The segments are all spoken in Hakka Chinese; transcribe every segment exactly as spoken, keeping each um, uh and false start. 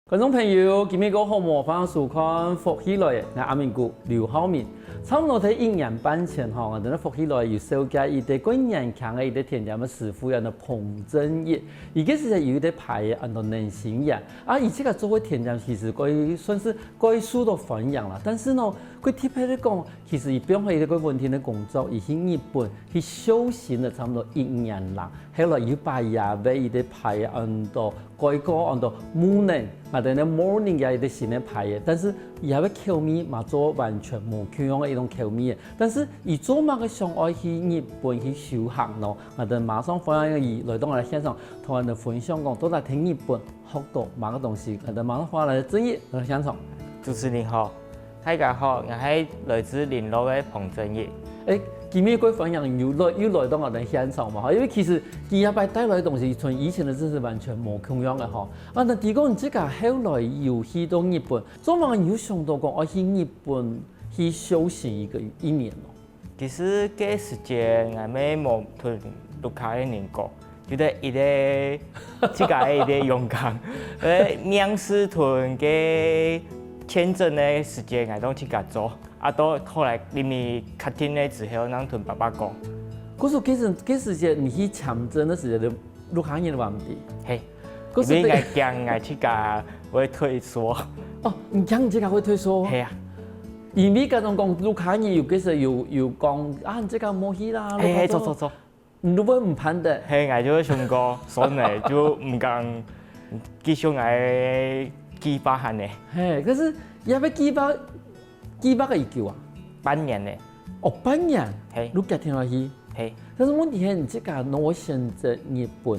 觀眾朋友，今晡日過好無？歡迎收看《福氣來了》，𠊎阿明哥劉浩明。差毋多在一年半前吼，𠊎兜个《福氣來了》有紹介一個過年輕个一個甜點个師傅，安到彭正一。佢个時節有一個牌仔安到能心園，啊，佢自家做个甜點其實可以算是可以受到歡迎啦。但是呢，佢特別个講，其實佢放下一個穩定个工作，佢去日本去修行了差毋多一年啦。後來佢把佢个一個牌仔安到 改過安到無能，𠊎兜呢Morning也有一個新个牌仔，但是佢个口味嘛做完全無共樣个一種口味个。但是佢做麼个想愛去日本去修行呢？𠊎兜馬上歡迎佢來到𠊎兜現場，同𠊎兜分享講到底在日本學到麼个東西。𠊎兜馬上歡迎來正一來到現場。主持人好，大家好，𠊎係來自麟洛个彭正一。誒，今晡日个歡迎又來又來到𠊎兜現場嘛，吼，因為其實佢這擺帶來个東西，同以前个真係完全無共樣个吼。啊，該你講你自家後來有去到日本，做麼个你有想到講愛去日本去修行一個一年哦？其實該時節𠊎乜無同屋下个人講， 就係一個自家个一個勇敢。呃，面試同該簽證个時節，𠊎都自家做，啊，到後來因為確定了之後，正同爸爸講。故所該時該時節你去簽證个時節，就屋下人都毋知。嘿，故所因為𠊎驚𠊎自家會退縮。哦，你驚你自家會退縮？嘿啊。因為該種講屋下人有該時有有講啊，你自家莫去啦，嘿嘿，屋下做做做。 你都會毋盼得。嘿，𠊎就會想講，算了，就毋敢繼續𠊎个計劃恁呢。嘿，可是也要計劃，計劃个幾久啊？半年呢。哦，半年？嘿。你決定愛去？嘿。但是問題係你自家哪會選擇日本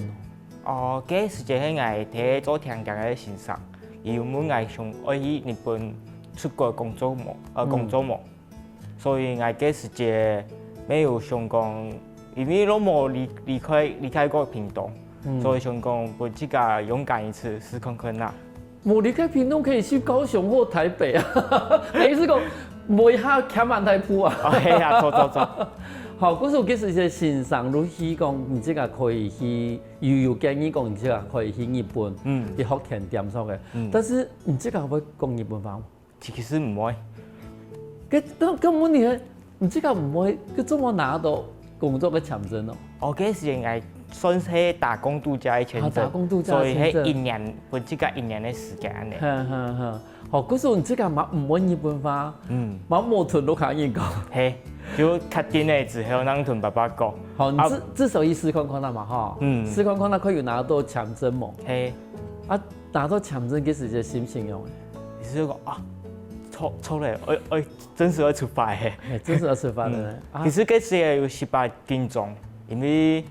哦？哦，該時節係𠊎第一做甜點个先生，佢有問𠊎想愛去日本出國工作無？呃，嗯。工作無？ 所以𠊎該時節乜有想講，因為都無離離開離開過屏東，嗯。所以想講分自家勇敢一次，試看看啦。無離開屏東可以去高雄或台北啊，意思講無一下徛滿大埔啊。哦，嘿啊，做做做。好，故所該時節先生就去講，你自家可以去，有有建議講你自家可以去日本，嗯。去學甜點啥个。嗯。但是你自家會講日本話無？ 其實毋會。該該該問題係，你自家毋會，該做麼拿到工作个簽證哦？哦，該時節𠊎算係打工度假个簽證，啊，打工度假个簽證。所以係一年，分自家一年个時間呢。哈哈哈。好，故所你自家嘛毋會日本話，嗯。嘛無同屋下人講。嘿，就確定了之後，正同爸爸講。好，你至啊。至少去試看看啦嘛，吼。嗯。試看看啦，看有拿到簽證無？嘿。啊，拿到簽證該時節心情樣仔？ 你就講啊，著著了，愛愛正式愛出發了。嘿，正式愛出發了呢。嗯。啊。其實該時也有一息仔緊張，因為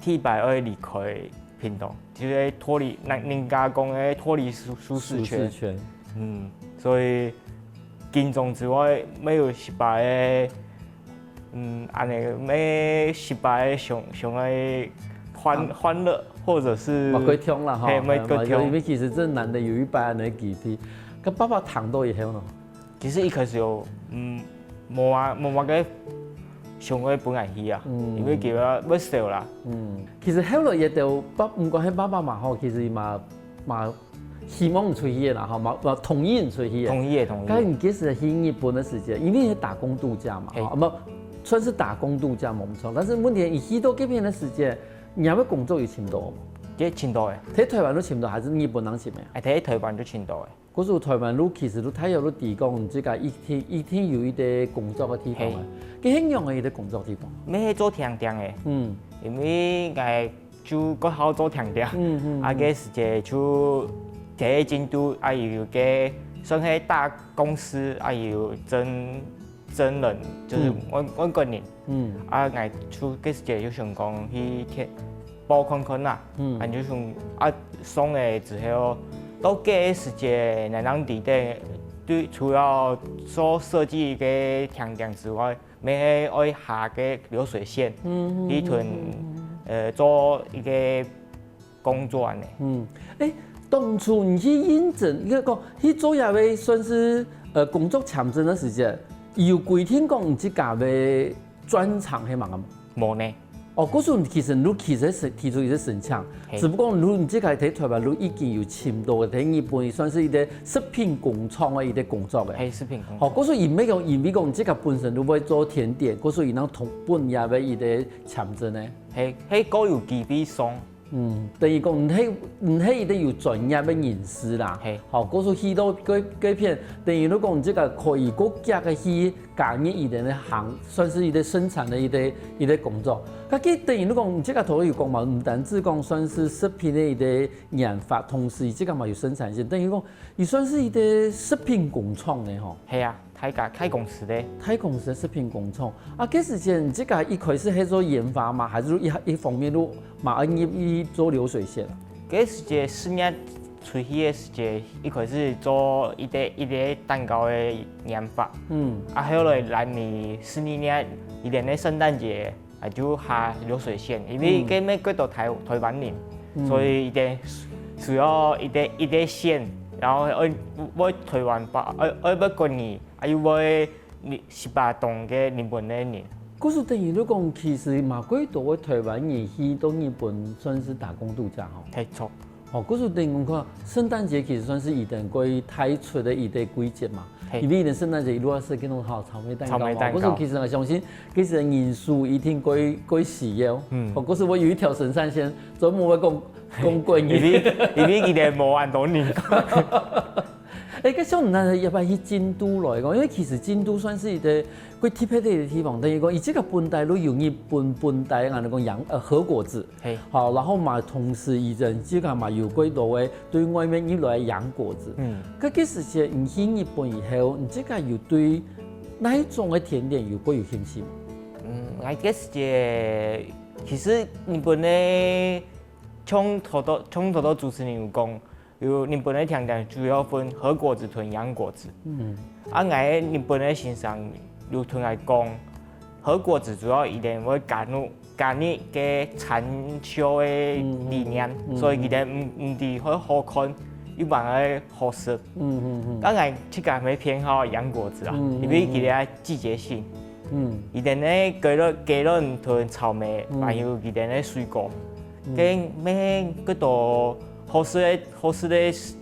第一擺愛離開屏東，就係脫離，人人家講个脫離舒舒適圈。舒適圈。嗯，所以緊張之外，乜有一息仔个 嗯，恁呢，乜一息仔想想愛歡歡樂，或者是嘛，溝通啦，吼。嘿，乜溝通。嘿，嘛，因為其實真難得有一擺恁呢个機會。該爸爸聽到以後呢？其實一開始有，嗯，無啊，無麼个想愛分𠊎去啊，嗯。因為佢會會愁啦。嗯，其實後來也都爸，毋管係爸爸嘛吼，其實嘛嘛 希望你出去个啦，吼，嘛嘛同意你出去个。同意个，同意个。該你該時去日本个時節，因為係打工度假嘛，嘿。吼，啊，毋，算是打工度假嘛，毋錯。但是問題，你去到該片个時節，你个工作有尋到無？也尋到个。在台灣都尋到，還是日本正尋个？哎，在台灣就尋到个。故所台灣都其實都大約都知講，你自家一定一定有一個工作个地方个。嘿。該係仰般个一個工作地方？乜係做甜點个。嗯。因為𠊎 就較好做甜點。嗯，嗯，啊，嗯。該時節就第一進度，啊，有個算係大公司，啊，有徵，徵人，就係嗯。外，外國人。嗯。啊，𠊎就該時節就想講去填，報看看啦。嗯。啊，就想，啊，上了之後，到該時節，𠊎正知得，對，除了做設計个甜點之外， 乜係愛下个流水線，嗯，嗯，去同，嗯，嗯。呃，做一個工作恁呢。嗯，誒，當初你去應徵，應該講去做這個算是，呃，工作簽證个時節，有規定講你自家个專長係麼个無？無呢。哦，故所其實你其實係提出一個申請，嘿只不過你你這個在台灣你已經有尋到个，在日本算是一個食品工廠个一個工作个。係食品工好，廠。故所因為講，因為講這個本身你會做甜點，故所佢能通分業个一個簽證呢。係係各有機會上。嗯，等於講你係你係一個有專業个人士啦。嘿好，故所去到該該片，等於你講這個可以過遽个去加入佢等个行，算是佢个生產个一個一個工作。該佢等於你講這個頭有講嘛，毋單止講算是食品个一個研發，同時這個嘛有生產線，等於講佢算是一個食品工廠呢吼。係啊，大家大公司个。大公司个食品工廠啊，該時間這個一開始係做研發嘛，還是一一方面都嘛愛入去做流水線啊？該時節事業出去个時節，一開始做一個一個蛋糕个研發，嗯，啊後來來美十二年，一年个聖誕節，啊就下流水線，因為該美國到台台灣人，所以一定需要一個一個線，然後愛愛台灣包，愛愛要國語，啊又愛日十八棟个日本个人。故所等於你講，其實嘛，幾多个台灣人去到日本算是打工度假吼。係著。哦，故所等於講，聖誕節其實算是佢等个大出个一個季節嘛。嘿因為佢等聖誕節一路係該種好草莓蛋糕嘛，草莓蛋糕故所其實我相信，其實人數一定會會需要。嗯哦，故所我有一條生產線，專門會講講國語。因為因為佢等無恁多人。誒，該像你那也擺去京都來講，因為其實京都算是一個幾特別个地方，等於講，佢這個本地都有日本本地，𠊎等講洋呃和果子，係，好，然後嘛，同時佢人這個嘛有幾多个對外面入來洋果子。嗯，該其實係你去日本以後，你這個有對哪一種个甜點有過有興趣？嗯，𠊎个時節，其實日本个像頭到像頭到主持人有講，有日本个甜點主要分和果子同洋果子。嗯，啊，𠊎个日本个先生有同𠊎講，和果子主要一定會加入加入个產銷个理念，所以佢等毋毋止會好看，又還會好食。嗯嗯嗯當然，自家會偏好洋果子啊，嗯因為佢个季節性。嗯，佢等个雞卵雞卵同草莓，還有佢等个水果，跟每个都好食个好食个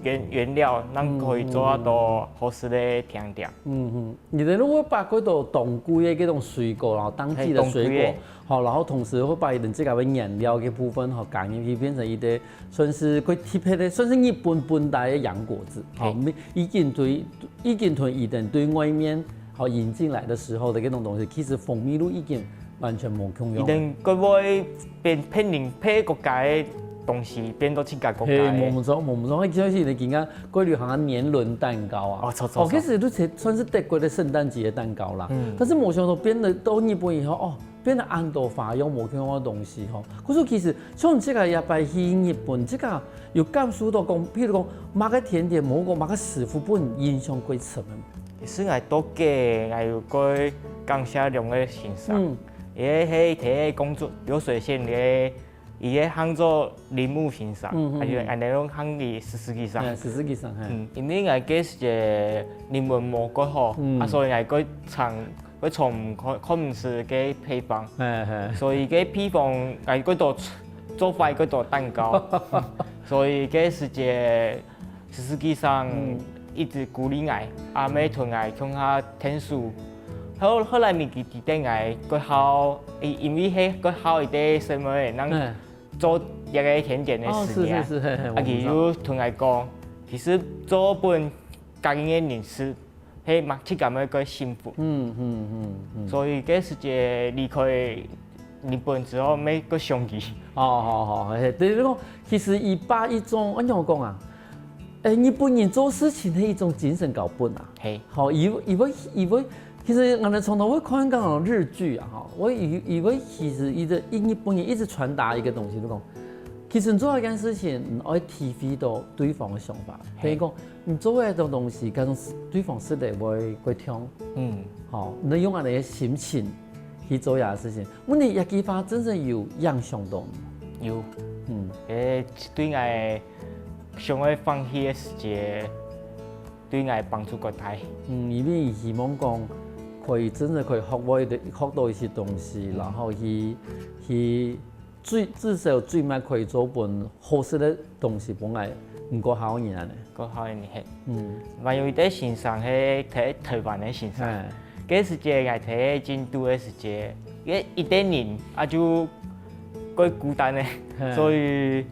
原原料，能可以做到好食个甜點。嗯嗯，你等如果把幾多當季个這種水果，然後當季的水果，嘿當季个好，然後同時會把佢等這個原料个部分，好，加入去變成一個算是幾特別个，算是日本本地个洋果子，好，嘿已經對已經同佢等對外面好引進來的時候的這種東西，其實風味都已經完全無共樣了。佢等佢會變變成別國家个東西，變到自家國家嘿，个。無錯無錯，我記得是你今个過流行个年輪蛋糕啊。哦，錯錯哦，其實都算是德國的聖誕節的蛋糕啦。嗯但是無想到變得到日本以後，哦，變得恁多花樣無共樣个東西吼。可是其實像這個也擺去日本，這個有感受到講，譬如講，麼个甜點，某個麼个師傅分你印象最深的。其實𠊎到今，𠊎有過感謝兩個先生，嗯一個係第一工作流水線个，一個喊做鈴木先生，嗯嗯還有俺那種喊佢十四先生。哎，十四先生，嘿。嗯，因為𠊎个時節日文無夠好，嗯啊，所以𠊎過常過常看看毋識个配方，哎哎，所以个配方𠊎過多做壞過多蛋糕，所以个時節十四先生一直鼓勵𠊎，啊，乜同𠊎共下𢯭手。後後來咪佢指定𠊎過好，因因為係過好一個什麼，能哎，做一個甜點个哦，實驗。是是是，嘿嘿，啊，佢又同𠊎講，其實做分家己个人食，係嘛，自家會較幸福。嗯嗯嗯嗯。所以个時節離開日本之後，乜過想佢。哦，好好，嘿，等於講，其實佢把一種，按怎講啊？誒，日本人做事情的一種精神搞本啊。嘿，好，佢佢會佢會，其實我們從頭會看講日劇啊，哈，我以以為其實一個日本人一直傳達一個東西，就講，其實你做一件事情，你愛體會到對方的想法，等於講你做的東西，跟對方食的會會痛，嗯，好，你用恁樣的心情去做這个事情，問題這句話真正有影響到你。有，嗯誒，對𠊎想愛放棄个時節，對𠊎幫助較大。嗯，因為希望講，可以真正可以學會的，學到一些東西，然後去去最至少最慢可以做本好食的東西分𠊎，毋過好人呢。過好人係。嗯。還有一个先生係在台灣个先生，該時節𠊎在印度个時節，一一个人啊就過孤單个，所以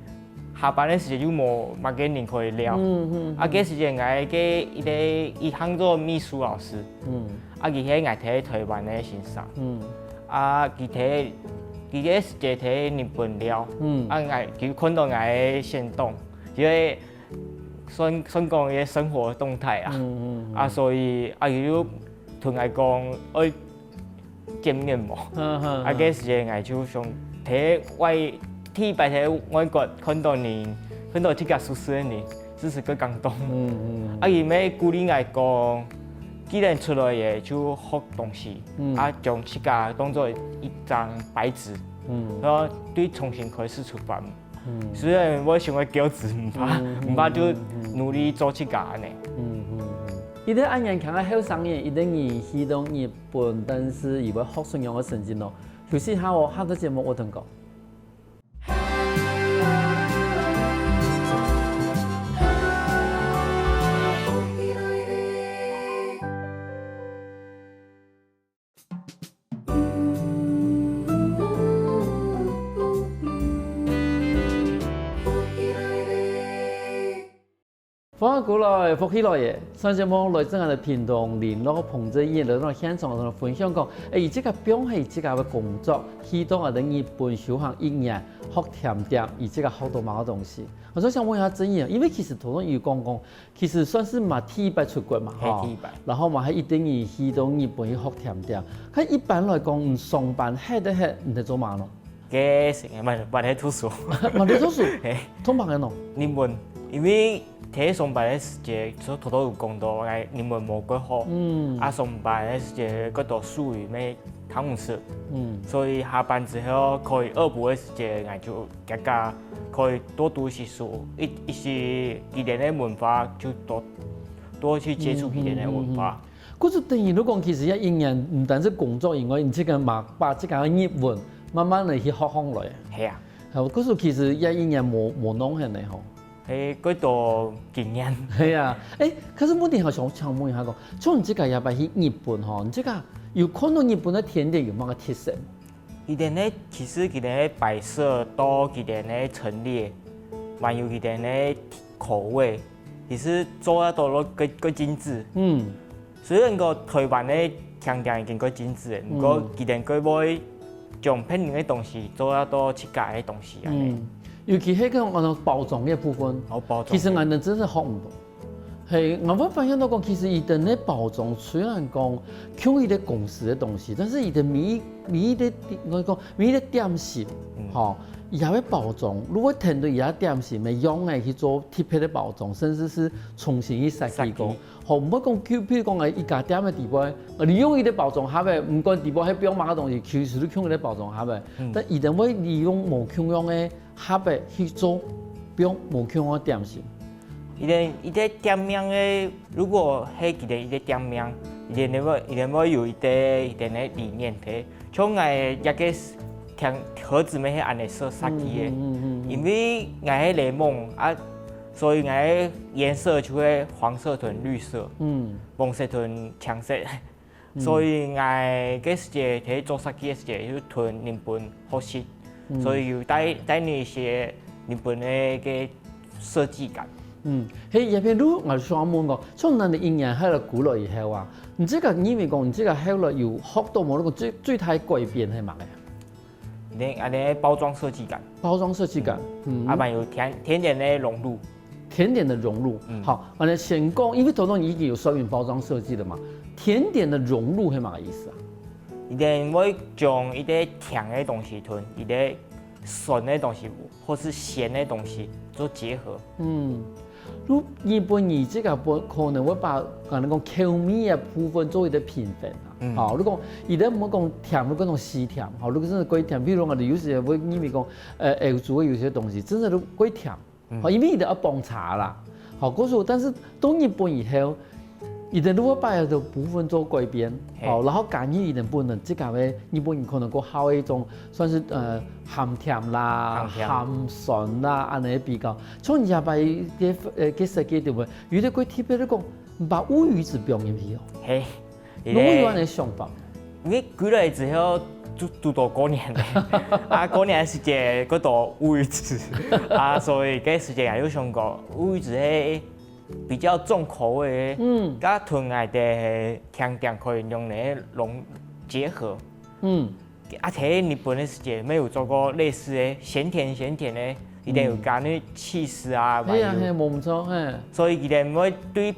下班个時節又無麼个人可以尞。嗯嗯。啊，該時節𠊎个一个一項做秘書老師，嗯。啊，佢係𠊎在台灣个先生。嗯。 啊，佢在佢个時節在日本尞，嗯。啊，𠊎佢看到𠊎个行動，就會算算講一个生活動態啊。嗯嗯嗯。啊，所以啊，佢就同𠊎講愛見面無？嗯嗯。啊，該時節𠊎就想，在外第一擺在外國看到人，看到自家熟識个人， 真係个感動。嗯嗯。啊，佢乜鼓勵𠊎講，既然出來个就學東西，嗯。啊，將自家當做一張白紙，嗯。然後對重新開始出發。嗯。雖然𠊎想愛噭嘴，毋怕，嗯嗯毋怕就嗯嗯努力做自家恁樣。嗯嗯嗯。一个恁年輕个後生人，一个人去到日本，但是佢會學出樣个成績咯。休息下哦，下个節目𠊎同你講。 歡迎過來，福氣來了！上節目來自𠊎个屏東麟洛彭鎮議員來到現場同𠊎分享講，欸，佢自家放下佢自家个工作，去到𠊎等日本休學一年，學甜點，佢自家學到麼个東西。𠊎就想問一下鎮議員，因為其實頭先有講講，其實算係嘛第一擺出國嘛，係，吼，第一擺。然後嘛，還一定要去到日本去學甜點。該一般來講，你上班歇得歇，你在做麼个呢？ 該時間嘛，嘛在讀書。嘛在讀書？嘿。做麼个呢？日文，因為在上班个時節，就頭頭有講到，𠊎日文無幾好。嗯。啊，上班个時節，幾多術語乜聽毋識。嗯。所以下班之後，可以學步个時節，𠊎就加加可以多讀一些書，一一些佢等个文化，就多多去接觸佢等个文化。嗯嗯嗯嗯嗯。 故所等於你講，其實這一年毋單淨工作以外，你自家嘛把自家个日文慢慢个去學上來。係啊。好，故所其實這一年無無弄閒个吼。係，幾多經驗。係啊，欸，可是問題好想請問一下講，像你自家這擺去日本吼，你自家有看到日本个甜點有麼个特色？佢等个其實佢等个擺設到佢等个陳列，還有佢等个口味，其實做得到个个精緻。嗯。 雖然講台灣个甜點已經過精緻了，毋過佢等過會將別人个東西做到到自家个東西啊。嗯，尤其係該種包裝个部分，哦，包裝。其實𠊎等真係學毋到。係，𠊎會發現到講，其實佢等个包裝雖然講共一个公司个東西，但是佢等每一每一个，𠊎講每一个點心，吼，佢个包裝，如果聽到佢个點心个樣仔去做特別个包裝，甚至係重新去設計過。 吼，毋好講，譬如講，欸，一家店个底背，呃，你用一个包裝盒仔，毋管底背係放麼个東西，其實都用一个包裝盒仔。嗯。但佢等會利用無共樣个盒仔去做，放無共樣个點心。佢等一个店名个，如果係佢等一个店名，佢等會佢等會有一个佢等个理念，係 像𠊎這个甜盒仔乜係恁仔設設計个，嗯嗯嗯嗯嗯。因為𠊎係檸檬啊，所以𠊎个顏色就係黃色同綠色，嗯。黃色同青色。嗯。所以𠊎个時節在做設計个時節，就同日本學習，嗯。所以有帶帶入一些日本个个設計感。嗯，係，這片路𠊎想問講，從你等一年下來過來以後啊， 你自家認為講，你自家後來有學到無？你講最最大改變係麼个？恁仔恁仔包裝設計感。包裝設計感，嗯。啊，還有甜甜點个融入。甜點的融入，嗯。好，恁仔先講，因為頭先你已經有說明包裝設計了嘛，甜點的融入係麼个意思啊？佢等會將一个甜个東西同一个酸个東西，或是鹹个東西做結合。嗯。 如日本人自家本可能會把，可能講口味个部分做一个平衡啊。嗯。吼，你講，佢等毋好講甜，你講講死甜，吼，你講真个過甜，比如講，有時會認為講，呃，歐洲个有些東西真个都過甜，嗯。吼，因為佢等愛放茶啦，吼，故所，但是到日本以後，佢等就會把个部分做改變，吼，然後加入佢等本來自家个日本人可能較好个一種，算是呃鹹甜啦、鹹甜、鹹酸啦，恁樣比較。像你這擺个呃个設計對毋對？有一個特別个講，毋把烏魚子放入去哦。嘿，你會有恁樣想法？因為歸來之後就堵到過年了，啊過年時節較多烏魚子，啊所以該時節也有想過烏魚子係 比較重口味个，嗯，佮同𠊎兜个甜點可以用來融結合。嗯，啊在日本个時節，乜有做過類似个鹹甜鹹甜个，佢等有加那cheese啊，係啊，係，無毋著，係。所以佢等會對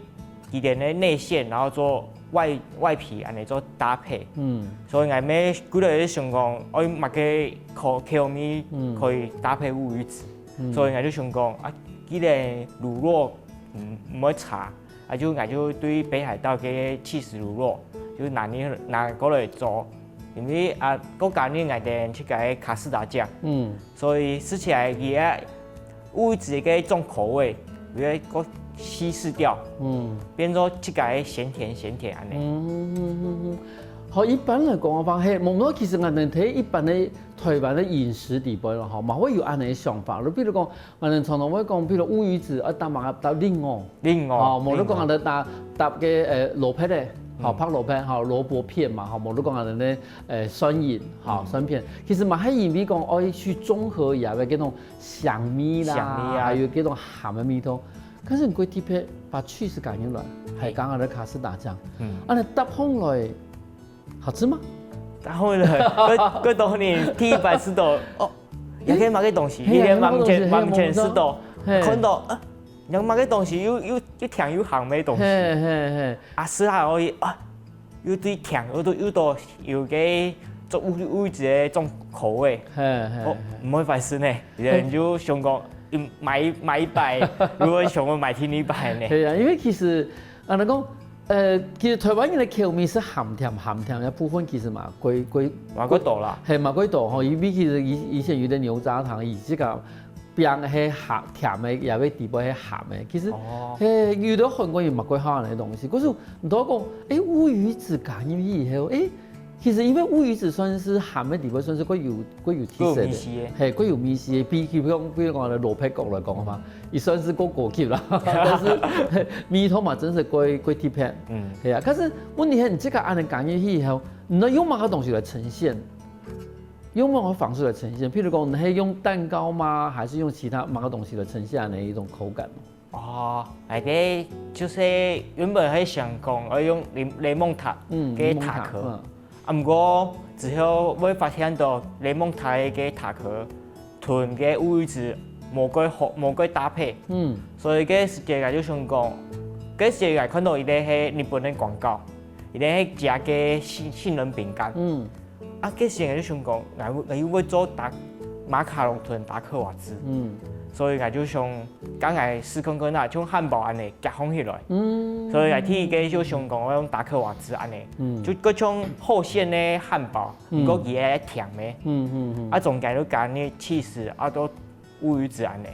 佢等个內餡，然後做外外皮恁樣做搭配。嗯，所以𠊎乜歸來想講，愛麼个口口味可以搭配烏魚子。 所以𠊎就想講啊，既然乳酪毋毋會差，啊就𠊎就對北海道个起司乳酪就拿你拿過來做，因為啊，過加入𠊎兜自家个卡士達醬，嗯，所以食起來佢个烏魚子个重口味，佢會過稀釋掉，嗯，變做自家个鹹甜鹹甜恁樣。嗯，好，一般來講个話，嘿，無無，其實𠊎兜在一般个 台灣个飲食底背咯，吼，嘛會有恁樣个想法。就比如講，𠊎兜常常會講，比如烏魚子愛搭麼个搭？林檎。林檎，哦，無就講𠊎兜搭搭个呃蘿蔔个，吼，白蘿蔔，吼，蘿蔔片嘛，吼，無就講𠊎兜个呃蒜仁，吼，蒜片。其實嘛，係因為講愛去中和佢个該種香味啦，香味啊，還有該種鹹个味道。可是你過特別把cheese加入來，還加𠊎兜卡士達醬，嗯，恁樣搭起來 好食嗎？然後呢，過過多年第一擺食到，哦，這个麼个東西，以前完全完全食到，看到啊，這麼个東西又又又甜又鹹个東西，嘿嘿嘿，啊食下可以啊，又對甜又對又多有个做烏烏子个種口味，嘿嘿，哦，毋會壞食呢，人就想講，嗯，買買一擺，如果想講買第二擺呢，對啊，因為其實 啊，你講，呃，其實台灣人个口味係鹹甜鹹甜个部分，其實嘛，過過嘛過多啦，係嘛過多吼，因為其實以以前有个牛軋糖，佢自家餅係鹹甜个，也有底背係鹹个。其實，係有个韓國人嘛過好个東西，可是你都講，誒，烏魚子加入去以後，誒， 其實因為烏魚子算係鹹个地方，算係較有較有特色个，較有味緒个，係較有味緒个。比比如講，比如講蘿蔔糕來講嘛，佢算係較高級啦，但係味道嘛，真係較較特別。嗯，係啊。可是問題係，你這个恁樣加入去以後，你愛用麼个東西來呈現？用麼个方式來呈現？譬如講，你係用蛋糕嗎？還是用其他麼个東西來呈現恁樣一種口感？ 哦，𠊎个就係原本係想講愛用檸檸檬塔个塔殼，啊毋過之後會發現到檸檬塔个塔殼同个烏魚子無蓋好，無蓋搭配，嗯，所以該時節𠊎就想講，該時節𠊎看到一個係日本个廣告，一個係食个杏杏仁餅乾，嗯， 啊，該時𠊎就想講，𠊎會𠊎又會做打馬卡龍同打克瓦茲，嗯，所以𠊎就想，講𠊎試看看啊，像漢堡恁樣夾放起來，嗯，所以𠊎第一個就想講，𠊎用打克瓦茲恁樣，嗯，就較像厚餡个漢堡，嗯，毋過佢係甜个，嗯嗯嗯，啊，中間就加个cheese，啊，都烏魚子恁樣。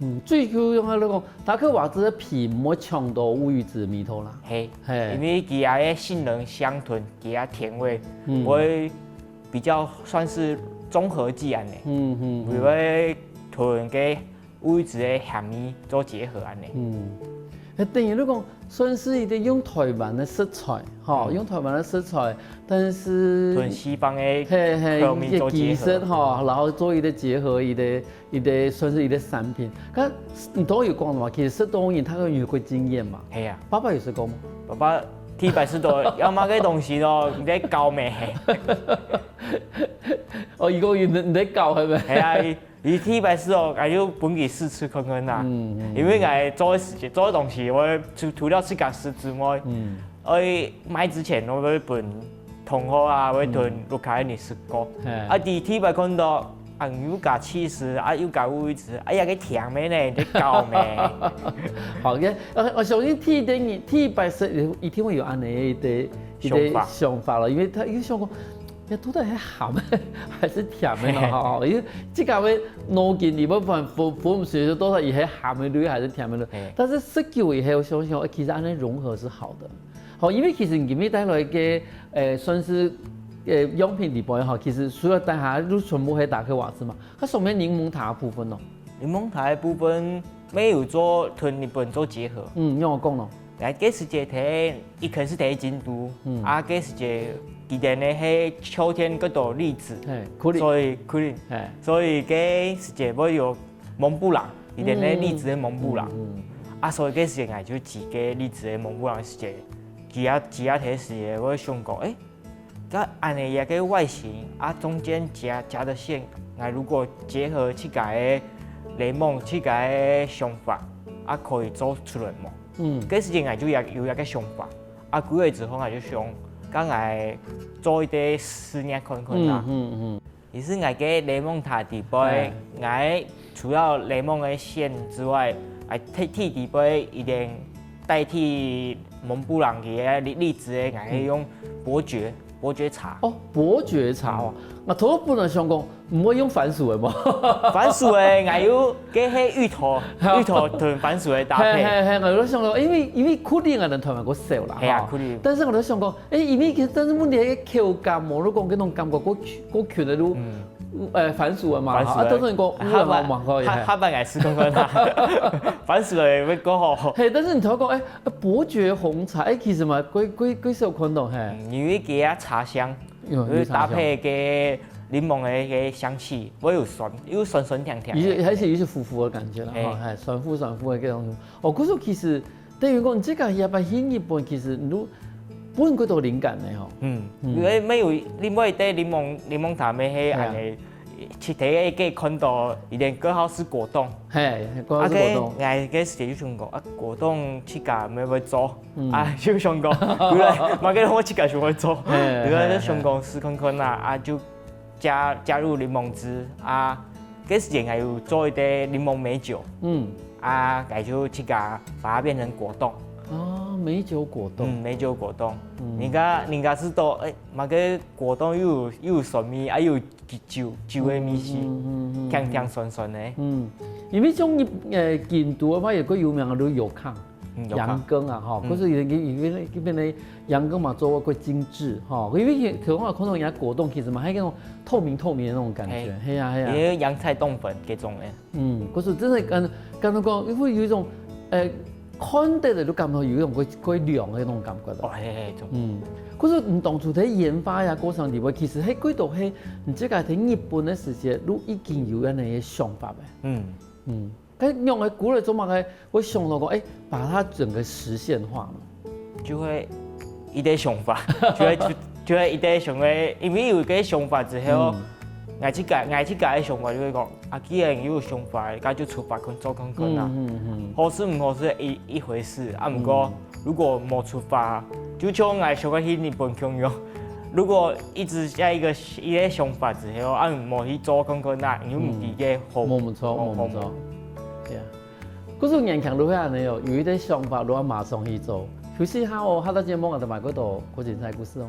嗯，最主要个來講，打克瓦茲个皮毋會嗆到烏魚子味道啦。係，係，因為佢个杏仁香同佢个甜味，嗯，會比較算係綜合劑恁樣，嗯嗯，佢會同个烏魚子个鹹味做結合恁樣。嗯，誒，等於你講， 算係一個用台灣个食材，吼，用台灣个食材，但係同西方个，係係，口味做結合，一個技術，吼，然後做一個結合，一個一個算係一個產品。該你都有講嘛，其實食東西佢有個經驗嘛。係啊，爸爸有食過嗎？爸爸第一擺食到，有麼个東西咯，你在搞咩？哦，佢講你你在搞係咪？係啊， 佢第一擺食哦，𠊎就分佢試食看看啦。因為𠊎做个時節，做个東西，𠊎除除了自家食之外，愛賣之前，𠊎會分同學啊，會同屋下人食過。啊，佢第一擺看到，啊，又加cheese，啊，又加烏魚子，哎呀，該甜个呢，你在搞咩？好个，呃，我相信第一個人，第一擺食，一定會有恁樣个一個想法咯，因為佢有想過，到底係鹹个還係甜个呢？吼，因為這个个腦筋裡背分分分毋清楚到底佢係鹹个類還係甜个類。但是食久以後，想想，其實恁樣融合是好的。好，因為其實你今日帶來个，呃，算是，呃，樣品裡背吼，其實除了底下就全部係打開瓦斯嘛，佢上面檸檬塔个部分哦。檸檬塔个部分，乜有做同日本做結合。嗯，用我講咯。 來，該時節在一開始在京都，啊，該時節佢等呢係秋天較多栗子，嘿，可能，所以可能，嘿，所以該時節會有蒙布朗，佢等呢栗子个蒙布朗，啊，所以該時節𠊎就食該栗子个蒙布朗時節，食啊食啊个時節，𠊎想講，誒， 該恁樣个外形啊，中間夾夾个餡，𠊎如果結合自家个檸檬、自家个想法，啊，可以做出來無？嗯，該時節𠊎就有有一个想法，啊，過了之後𠊎就想，該𠊎做一个試驗看看啊。嗯嗯嗯。其實𠊎个檸檬塔底背，𠊎除了檸檬个餡之外，𠊎提提底背一定代替蒙布朗个栗栗子个，𠊎係用伯爵。 伯爵茶。哦，伯爵茶哦。𠊎頭本來想講，毋會用番薯个無？番薯个，𠊎有，該係芋頭，芋頭同番薯个搭配。係係係，𠊎就想講，因為因為可能𠊎等台灣較少啦，係啊，可能。但是𠊎就想講，誒，因為其實但是問題係口感無，如果講該種感覺較較強个就，呃，番薯个嘛，番薯个。啊，但是你講，嗯，下擺，好嘛，可以，下下擺𠊎試看看啦。番薯个會較好。係，但是你頭講，誒，伯爵紅茶，誒，其實嘛，較較較少看到，係。 因為佢个茶香，有有茶香，會搭配个檸檬个个香氣，會有酸，又酸酸甜甜个。有還是有一些苦苦个感覺啦，嘿，吼，嘿，酸苦酸苦个這種。哦，可是其實等於講，你這个下擺去日本，其實你都分較多靈感个吼。嗯，因為沒有另外一个檸檬檸檬茶乜係恁樣，其他个看到一定較好食果凍。嘿，較好食果凍。啊，該𠊎該時就想講，啊，果凍自家乜會做。 啊，就想講，原來麼个攏自家想愛做，嘿，原來就想講試看看啦，啊，就加加入檸檬汁啊，該時節𠊎有做一个檸檬美酒，嗯，啊，𠊎就自家把它變成果凍。哦，美酒果凍。嗯，美酒果凍。人家人家試著，誒，麼个果凍又有又有酸味，啊又有酒酒个味緒，嗯嗯嗯嗯，甜甜酸酸个。嗯，因為像日呃京都个話，有个有名个就有康。 嗯，有康。羊羹啊，吼，嗯，可是有有有有變得羊羹嘛做到較精緻，吼，因為可能看到人家果凍其實嘛，還有那種透明透明的那種感覺，嘿，係啊係啊。也有洋菜凍粉這種的。嗯，可是真的感感覺講，會有一種，呃，看得的就感覺有一種較較涼的那種感覺的。哦，嘿嘿，嗯，可是你當初在研發呀過程裡背，其實係幾多係你自家在日本的時節，就已經有恁樣个想法了。嗯，嗯。 該仰仔鼓勵做麼个會想到講，誒，把它整個實現化嘛？就會一个想法，就會就就會一个想法，因為有个想法之後，嗯，𠊎自家𠊎自家个想法就會講，啊，既然有想法，該就出發去做看看啦。嗯嗯嗯，好食毋好食一一回事，啊，毋過，嗯，如果無出發，就像𠊎想愛去日本共樣， 如果一直在一个一个想法之後，啊，無去做看看啦，你又毋知个好，嗯，無毋著，好，無毋著。好無。對啊。故所年輕就會恁樣哦，有一个想法，就愛馬上去做。休息一下哦，下个節目𠊎等還過多好精彩故事哦。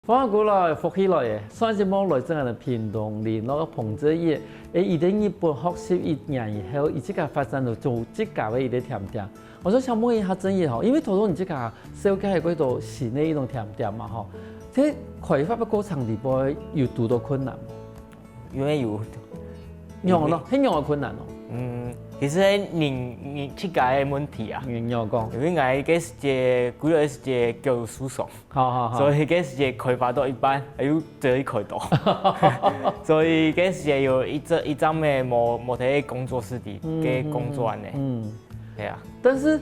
歡迎過來，福氣來了！上一節目來自𠊎等屏東林內个彭志業，誒，佢在日本學習一年以後，佢自家發展到做自家个一个甜點。𠊎就想問一下志業吼，因為頭先你自家紹介過幾多新个一種甜點嘛吼，在開發个過程裡背有堵著困難無？ 因為有。仰仔咯，係仰仔困難哦？嗯，其實係人人自家个問題啊。仰仔講？因為𠊎該時節，幾个時節腳受傷，好好好。所以該時節開發到一半，又再開刀。所以該時節有一陣一陣仔無無在工作室裡，嗯，該工作恁樣。嗯。 對啊。但是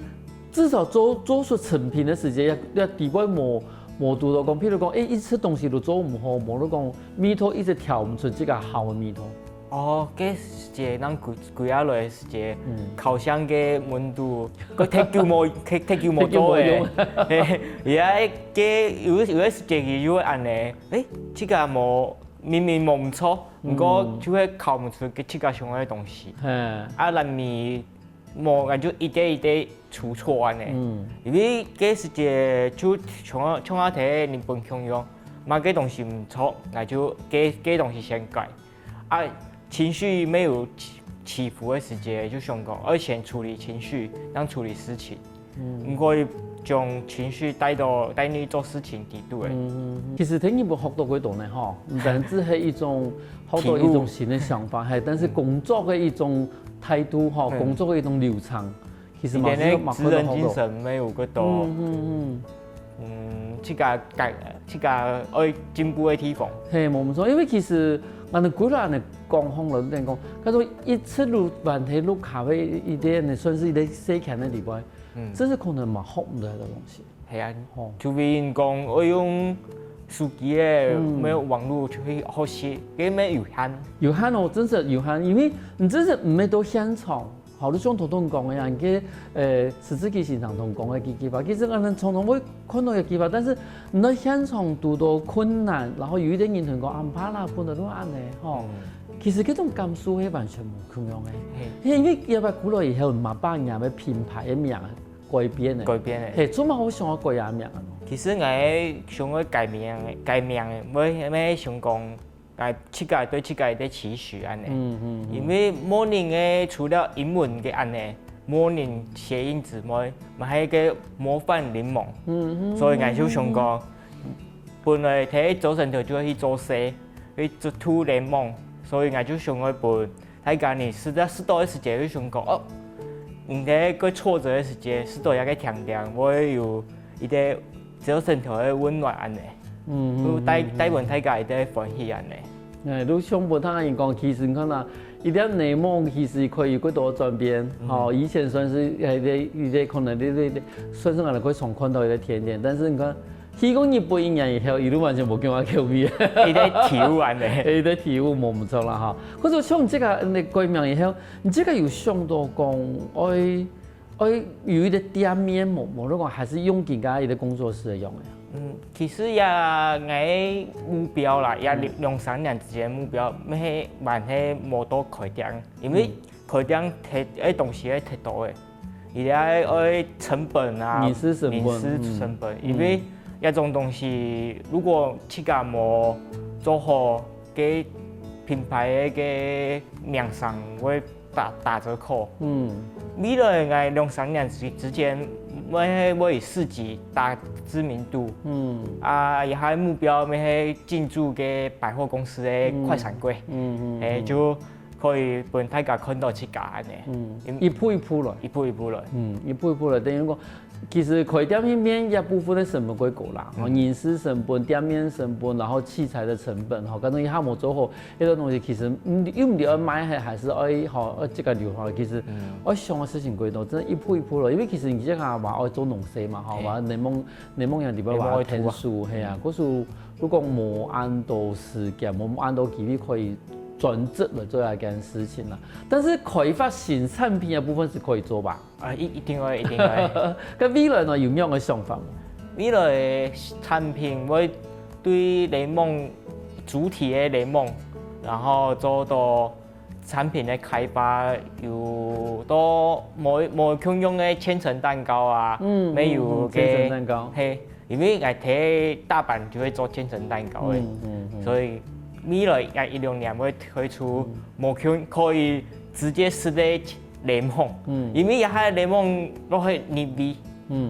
至少做做出成品个時節，也也底背無無堵著講，譬如講，誒，一直東西都做毋好，無就講味道一直調毋出這个好个味道。哦，該時節，咱歸歸下來个時節，嗯，烤箱个溫度，个忒久無，忒忒久無做个，忒久無用。嘿，而且該有有个時節佢又會恁呢，誒，這個無明明無毋著，毋過就會烤毋出个自家想愛个東西。嘿，啊，難免無，𠊎就一點一點出錯恁呢。嗯，因為該時節就像像阿弟日本共樣，麼个東西毋著，𠊎就該該東西先改。 啊，情緒沒有起起伏个時節，就想講，愛先處理情緒，正處理事情。嗯，毋可以將情緒帶到帶你做事情底肚个。嗯，其實在日本學到幾多呢，吼，毋單止係一種學到一種新个想法，還但是工作个一種態度，吼，工作个一種流程。 其實嘛，你个職人精神沒有个多，嗯嗯嗯，嗯，自家改，自家愛進步个地方。嘿，無毋著，因為其實𠊎兜歸來恁呢講，吼，老實講，該種一直路還係路口个一點，算是一個細圈个地方，嗯，真是可能嘛學毋到个東西。係啊，吼，除非人講愛用手機个，嗯，沒有網路就去學習，該乜有限。有限哦，真是有限，因為你真是毋係到現場。 好，就像頭先講个樣，該呃，十字機先生同講个幾句話，其實𠊎兜常常會看到个句話，但是你在現場堵到困難，然後有一點人同你講，啊，毋怕啦，本來就恁呢，吼。其實這種感受係完全無共樣个。嘿，因為一擺久了以後，嘛把人家个品牌个名改變了。改變了。嘿，做麼个會想要改人名啊？其實𠊎想要改名，改名，𠊎𠊎想講， 𠊎自家對自家个期許恁呢。嗯嗯嗯。因為morning个除了英文个恁呢，morning諧音之外，嘛還有个模範檸檬。嗯嗯。所以𠊎就想講，本來第一朝晨頭就愛去做事，去做塗檸檬，所以𠊎就想愛分大家呢，適當適當个時節就想講，哦，你在个挫折个時節，適當一個甜點，會有一個朝晨頭个溫暖恁呢。 嗯，就帶帶分大家一個歡喜恁呢。哎，就像無聽人講，其實你看啊，一粒檸檬其實可以有幾多轉變，吼，以前算是一個一個可能你你你算是可能會常看到一個甜點，但是你看，去過日本一年以後，佢就完全無共樣口味。一個體悟恁呢。一個體悟無毋著啦哈。或者像這個你改名以後，你這個有想到講，愛 愛有一個店面無，無論講還係用自家一個工作室个樣个。嗯，其實也𠊎目標啦，也兩兩三年之前目標，乜係還係無到開店，因為開店忒个東西係忒多个，而且愛成本啊，人事成本，人事成本，因為這種東西如果自家無做好，个品牌个名聲會 打打折扣。嗯，未來𠊎兩三年之之前，會會以市集打知名度。嗯，啊，也還目標乜係進駐个百貨公司个快閃櫃。嗯嗯，誒，就可以分大家看到自家恁呢。嗯，一步一步來。一步一步來。嗯，一步一步來，等於講，其實開店入面一部分个成本會高啦，吼，人事成本、店面成本，然後器材个成本，吼，反正一下無做好， 這種東西其實，嗯，又毋知愛賣還還係愛吼，愛自家留下來。其實，愛想个事情過多，真的一步一步咯。因為其實你這下話愛做農事嘛，吼，話檸檬檸檬園裡背話天數，係啊，故所如果無恁多時間，無恁多機會可以專職來做這件事情啦。但是開發新產品个部分係可以做吧？ 啊，一一定會，一定會。該未來呢，有麼樣个想法無？未來个產品會對檸檬主體个檸檬，然後做到產品个開發，有到無無共樣个千層蛋糕啊，嗯，乜有个千層蛋糕，係，因為𠊎在大阪就會做千層蛋糕个，嗯嗯，所以未來𠊎一兩年會推出無共可以直接食个 檸檬，因為這下檸檬落去入味，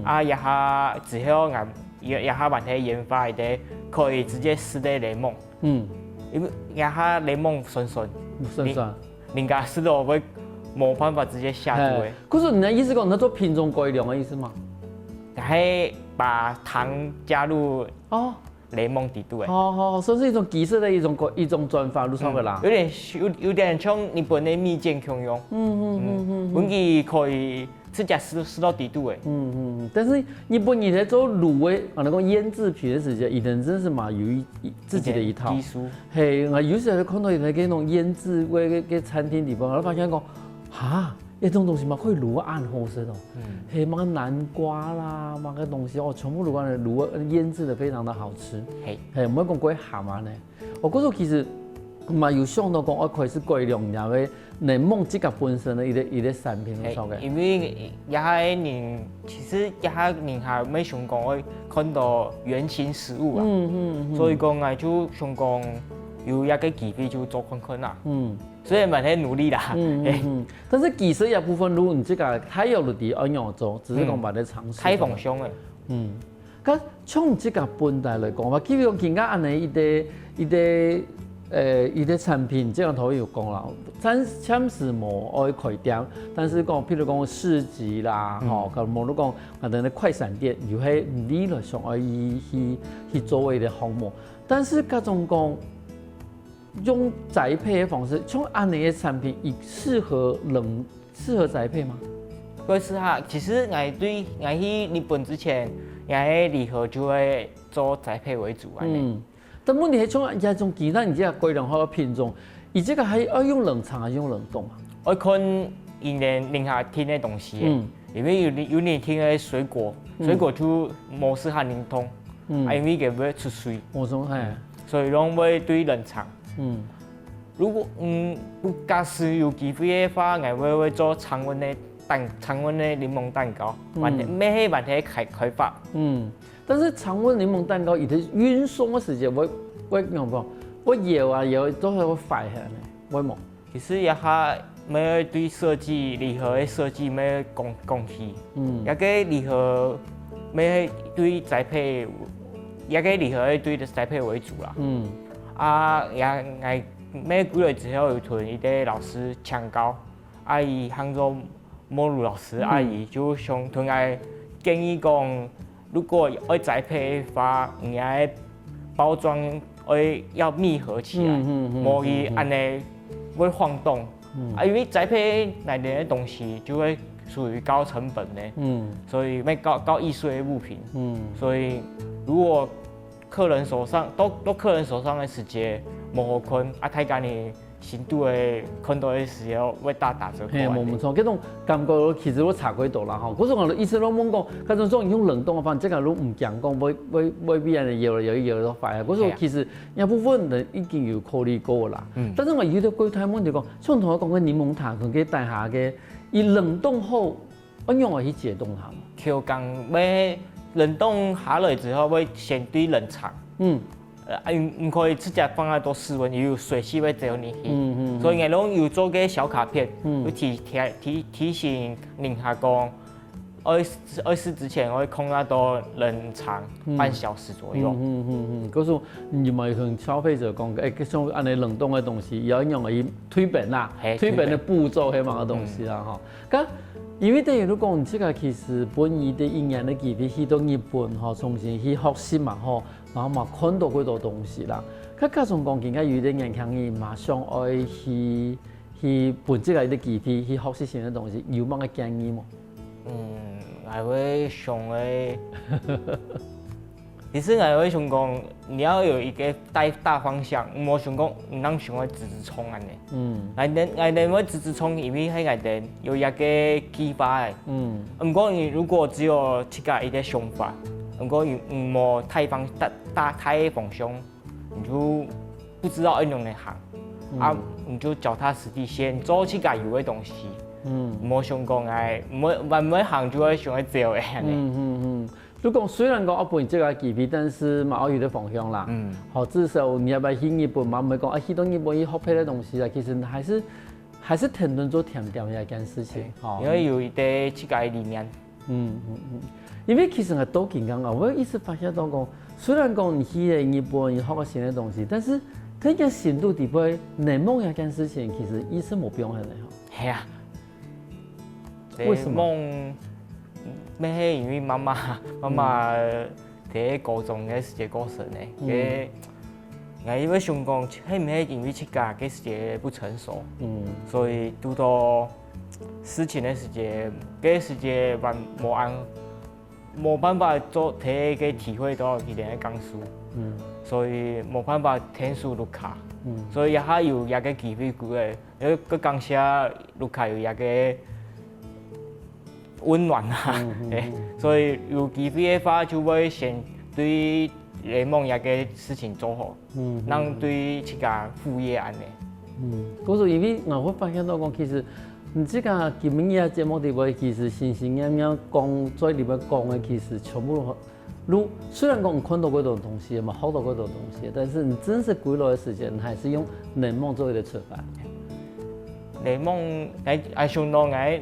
啊，這下之後𠊎這這下還係研發一個可以直接食个檸檬，嗯，因為這下檸檬酸酸，酸酸，人家食了會無辦法直接下肚个。故所你个意思講，你愛做品種改良个意思嗎？係把糖加入哦， 檸檬底肚个。好好，算是一種技術个一種一種轉法，就著个啦。有點有有點像日本个蜜餞共樣。嗯嗯嗯嗯，佢可以直接食食到底肚个。嗯嗯，但是日本人在做滷味，啊，那个腌制品的时间，以前真是嘛有一一自己的一套。技术。嘿，啊，有时候看到有那个那种腌制味个个餐厅地方，我发现讲，哈，那种东西嘛可以滷啊，很好吃哦。嗯。嘿，那个南瓜啦，那个东西哦，全部滷啊，滷啊，腌制的非常的好吃。嘿。嘿，我们讲过蛤蟆呢。 哦，故所其實嘛有想到講，愛開始改良這个檸檬自家本身的一个一个產品，嘿，因為這下个人，其實這下人還沒想講會看到原型食物啊，嗯嗯嗯，所以講，𠊎就想講有一个機會就做看看啊。嗯，所以嘛在努力啦。嗯嗯嗯，但是技術這部分，如果你自家還有落地愛仰做，只是講嘛在尝試。開放性个。嗯。 該像這个本地來講，我記得講今个恁呢一个一个呃一个產品，這樣頭有講啦，暫暫時無愛開店，但是講，譬如講市集啦，吼，可能無論講啊，等个快閃店，有些你來想愛去去去做一个項目，但是該種講用宅配的方式，像恁呢个產品，也適合冷 適合宅配嗎？會適合，其實𠊎對𠊎去日本之前，𠊎个禮盒就會做宅配為主恁呢。嗯，但問題係像這種雞蛋，你這个改良好个品種，你這个還愛用冷藏還是用冷凍啊？愛看佢等零下訂个東西，嗯，因為有有人訂个水果，水果就無適合冷凍，嗯，啊，因為佢會出水，我說，嘿，所以攏會對冷藏。嗯。 如果嗯，假使有機會个話，𠊎會會做常溫个蛋，常溫个檸檬蛋糕，嗯，還係乜係還係開開發。嗯，但是常溫檸檬蛋糕，佢个運送个時間會會仰般？會搖啊搖，都係會壞忒呢，會無？其實這下乜對設計，禮盒个設計乜講講起，嗯，這个禮盒乜對宅配，這个禮盒對宅配為主啦。嗯，啊，也𠊎 乜幾耐之後有同一个老師請教，啊，佢喊做莫魯老師，啊，佢就想同𠊎建議講，如果愛宅配个話，你个包裝愛要密合起來，嗯嗯嗯，無佢恁呢會晃動。啊，因為宅配來个東西就會屬於高成本个，嗯，所以乜高高易碎个物品，嗯，所以如果 客人手上，到到客人手上个時節，無好看，啊，大家呢，心肚个看到个時候會大打折扣。嘿，無毋著，這種感覺其實我差幾多啦吼。可是我意思攏問講，該種種用冷凍个話，這个都毋驚講會會會變得搖搖搖搖壞啊。可是其實大部分人已經有考慮過啦。嗯，但是我有一个最大問題講，像頭先講个檸檬塔，可能佢底下个，佢冷凍後 仰般去解凍它嘛？口感會冷凍下來之後，會先對冷藏。嗯，呃，毋毋可以直接放到室溫，有水氣會走入去。嗯嗯，所以𠊎攏有做個小卡片，嗯，有提提提提醒人客講，愛愛食之前會放到冷藏半小時左右。嗯嗯嗯嗯，告訴你們可能消費者講，哎，像恁呢冷凍个東西，也要用來退冰啦，嘿，退冰个步驟，還有麼个東西啦，哈。 該因為等於你講，這个其實分你个一年个機會去到日本吼，重新去學習嘛吼，然後嘛看到幾多東西啦。該加上講，今个有一个年輕人嘛想愛去去分這个一个機會去學習新个東西，有麼个建議無？嗯，𠊎會想个 其實𠊎會想講，你要有一個大大方向，毋好想講，毋能想愛直直衝恁呢。嗯，𠊎等𠊎等會直直衝，因為係𠊎等有一個計劃个。嗯，毋過你如果只有自家一個想法，毋過你你無大方大大大个方向，你就不知道愛仰般行，啊，你就腳踏實地先做自家有个東西。嗯，毋好想講哎，毋會毋會行就會想愛走个恁呢。嗯嗯嗯。 就講雖然講啊分你這个機會，但是嘛愛有个方向啦。嗯，好，至少你也愛去日本嘛，毋會講啊去到日本去學別个東西啦。其實還是還是天天做甜點這件事情，吼，因為有一個自家个理念。嗯嗯嗯，因為其實𠊎到今講啊，𠊎一直發現到講，雖然講你去了日本，你學个新个東西，但是在你心肚底背，檸檬這件事情其實一直無變化个吼。係啊。 為什麼？檸檬乜係因為媽媽媽媽在高中个時節過身个，嗯，該𠊎因為想講，係毋係因為自家个時節不成熟，嗯，所以堵到事情个時節，該時節還無恁，無辦法做，第一个體會到佢等个感受，嗯，所以無辦法天數Luka，嗯，所以也還有這个機會過个，因為个感謝Luka有這个溫暖啊，嗯嗯，對，所以有機會个話就會先對聯盟這个事情做好。 嗯，讓對自家副業恁呢。嗯，故所因為𠊎會發現到講，其實你自家今晡日个節目裡背，其實心心念念講，在裡背講个，其實全部都，雖然講你看到幾多東西嘛，學到幾多東西，但是你真實歸來个時間，你還是用聯盟做一個出發。聯盟，𠊎，𠊎想到𠊎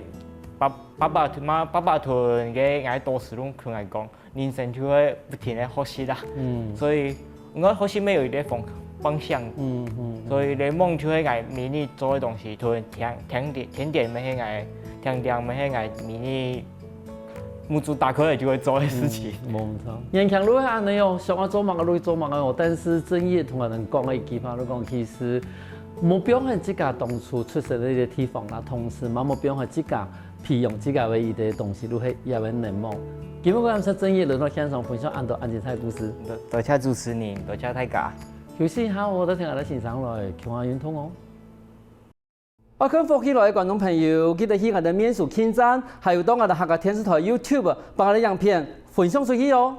爸，爸爸嘛，爸爸同个𠊎多時攏同𠊎講， 人生就會不停个學習啦。嗯，所以𠊎學習乜有一個方，方向。嗯嗯，所以聯盟就係𠊎每日做个東西，就係甜，甜點，甜點乜係𠊎，甜點乜係𠊎每日目珠打開來就會做个事情。嗯，無錯。年輕人係恁呢哦，想愛做麼个就做麼个哦，但是正業同𠊎等講个一句話，就講其實目標係自家當初出生个一個地方啦，同時嘛目標係自家 培養自家个一個東西，就係這個聯盟。今日感謝正業來到現場分享恁多恁精彩个故事。多，多謝主持人，多謝大家。休息一下，𠊎等聽下先生來，共下運動哦。愛看福氣來个觀眾朋友，記得去𠊎等面書點讚，還有到𠊎等客家電視台YouTube，幫𠊎等影片分享出去哦。